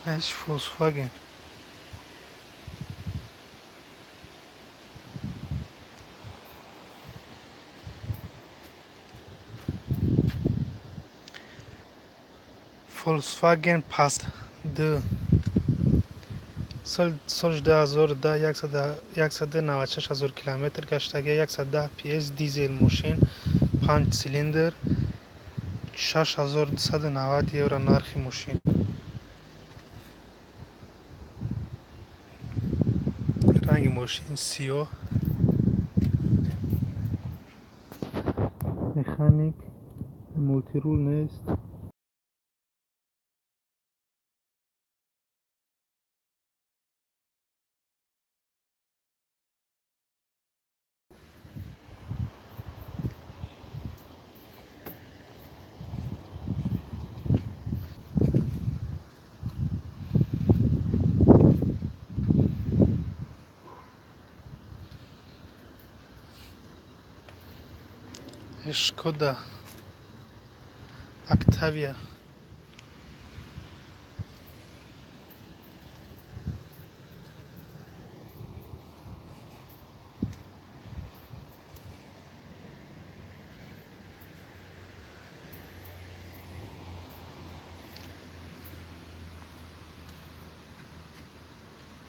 Volkswagen. Volkswagen Passat D. Соли 2010, 196 ҳазор километр гаштагӣ, 110 PS, дизел мошин, 5 цилиндр, 6290 евро нархи мошин. Ранги мошин сиёҳ, механик, мултирул нест. Шкода Октавия.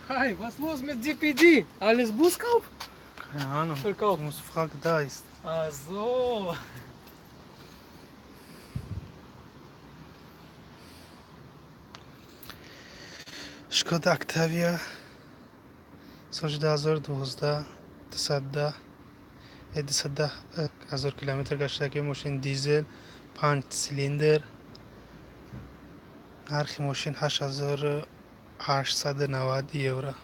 Hi, was los mit DPD? Alles Buskauf? Keine Ahnung. Verkauf. Ich muss fragen, da ist. Ach so. Шкода Октавия соли 2012, 210 210 ҳазор километр гаштагӣ, мошин дизел, 5 цилиндр, нархи мошин 8890 евро.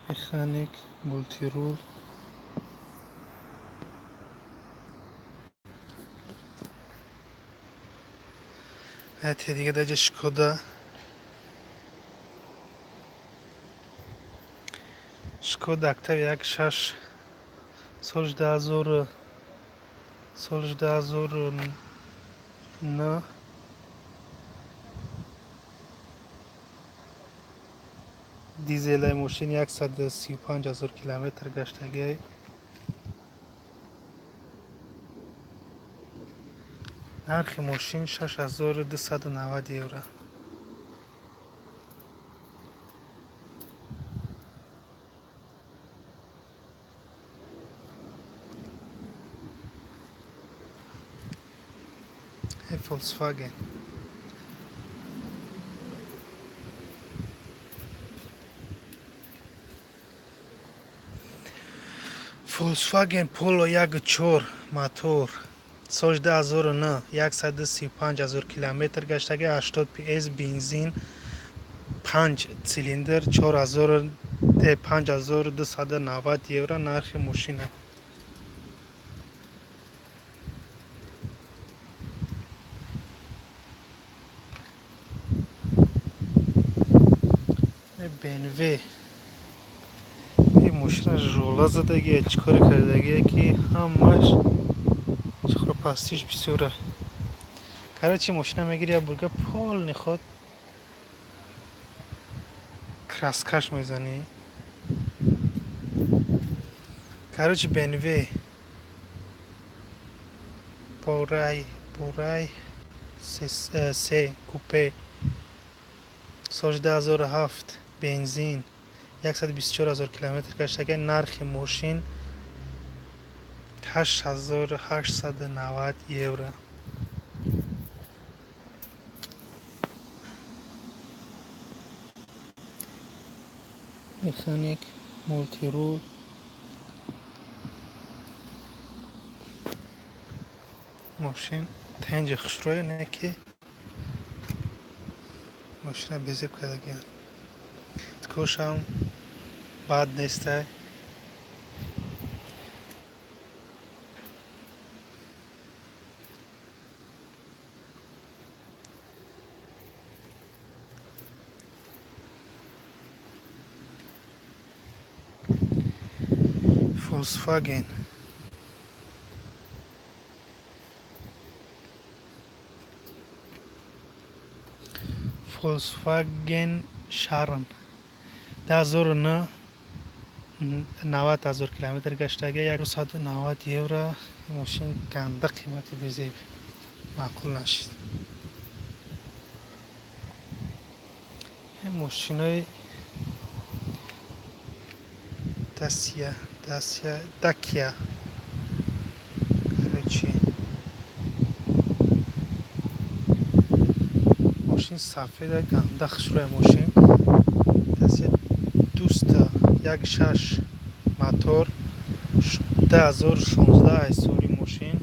Механик, мултирул. Ҳайати дига даҷа Шкода. Шкода Октавия 1.6, соли 2000, соли 2009, дизелаи мошин, 135 ҳазор километр гаштагӣ. Нархи мошин 6290 евро. Volkswagen. Volkswagen Polo 1.4 мотор, соли 2009, 135 ҳазор километр гаштагӣ, 80 PS, бензин, 5 цилиндр, 4000 5290 евро нархи мошина. BMW. Ин мошина жола задагия, чӣ коре кардагия, ки ҳамаш чиқро пастиш бисёра. Короче, мошина мегири, як бурга полный худ краскаш мезанӣ. Короче, BMW Борай се купе, соли 2007, бензин, 124 ҳазор километр гаштагӣ, нархи мошин 8890 евро. Механик, мултирул. Мошин тенҷи хушрӯя, не ки мошина безеб кардагианд. Кошам бад нестай. Volkswagen. Volkswagen Sharan 2009, 90 000 километр гаштага, 190 евро. Мошин ганда қимати, безеб, маъқул нашид. Мошинои Дасия, Дасия, Дакия, короче, мошин сафеда, ганда хушрӯя мошин. Дасия Дуста, 1.6 мотор, 2016 соли мошин,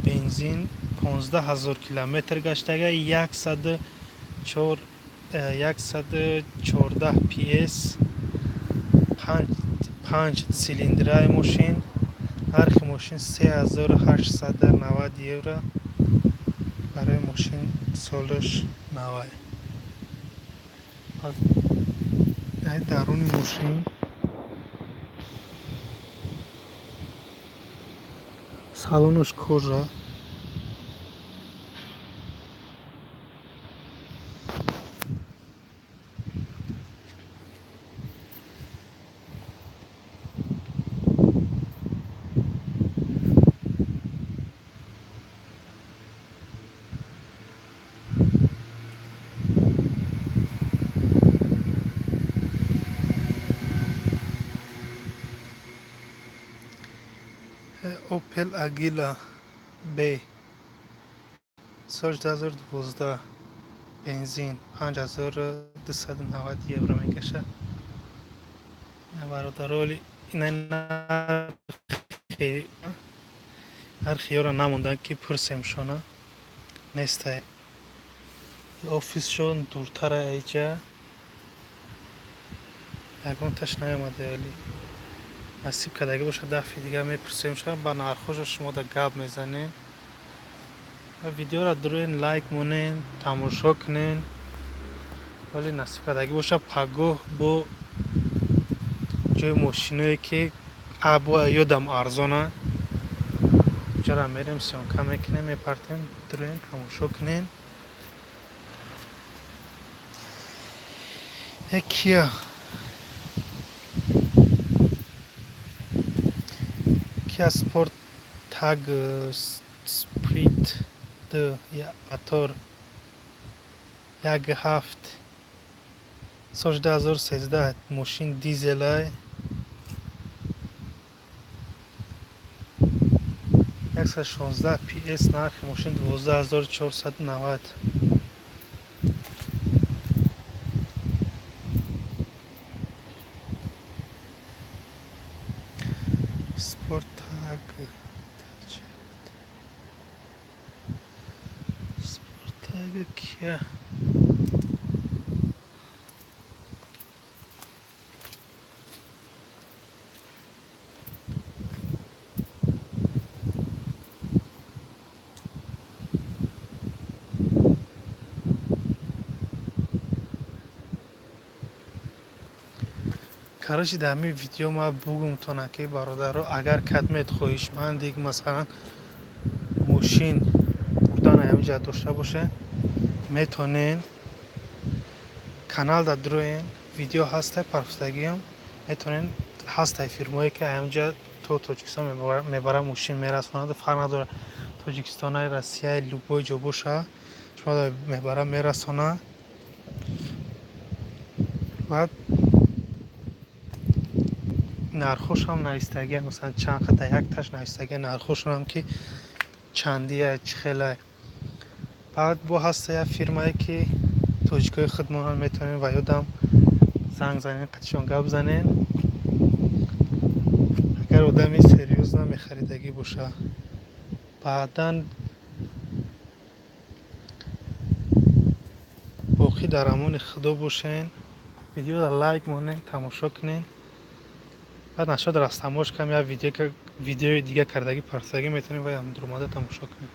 бензин, 15 000 километр гаштага, 114 PS, панҷ цилиндраи мошин. Нархи мошин 3890 евро барои мошин, солаш навай. Даруни мошин салонаш кожа. Opel Agila B, соли 2012, бензин, 5290 евро мекашад. Бародароли, нархи ёро намонданд, ки пурсемшона, нестай. Офисшон дуртара, айҷа ягонташ наомада. Али насиб кардагӣ бошад, дафъи дигар мепурсем, шояд ба нархҳошо шумо да гап мезанем. Видеоро дуроен, лайк монен, тамошо кунен. Вале насиб кардагӣ бошад, пагоҳ бо ҷои мошиное, ки або ёдам арзона, ҷара мерем, съёмка мекунем, мепартем, дуроен, тамошо кунен. Кия Sportage Sport д, мотор 1.7, соли 2013, мошин дизелай, 116 PS, нархи мошин 12 490. Sportage, Sportage Kia. Короче, дар ҳамин видео ма бугумтона, ки бародаро, агар кадмед хоҳишмандик, масалан, мошин бурдан ҳаминҷа дошта боше, метонен канал да дуроен, видео ҳастай парфтагиам, метонен. Ҳастай фирмое, ки ҳаминҷа то Тоҷикистон мебара, мошин мерасонад. Фарқ надорад, Тоҷикистонай, Россияй, любой ҷо боша, шумо мебара, мерасона. Баъд нархҳошам навистагия, масалан, чанд қада, якташ навистагия нархҳошонам, ки чандия, чӣ хелай. Баъд бо ҳаста як фирмае, ки тоҷикои худмонанд, метавонем ва ёдам занг занем, қатишон гап занем, агар одами серьёзно мехаридагӣ боша. Баъдан боқӣ дар амони Худо бошен. Видеоро лайк монем, тамошо кунем. Баъд нашод растамош кам як видеои дига кардагӣ, партагӣ, метавонем вай ҳам дуромада тамошо кунем.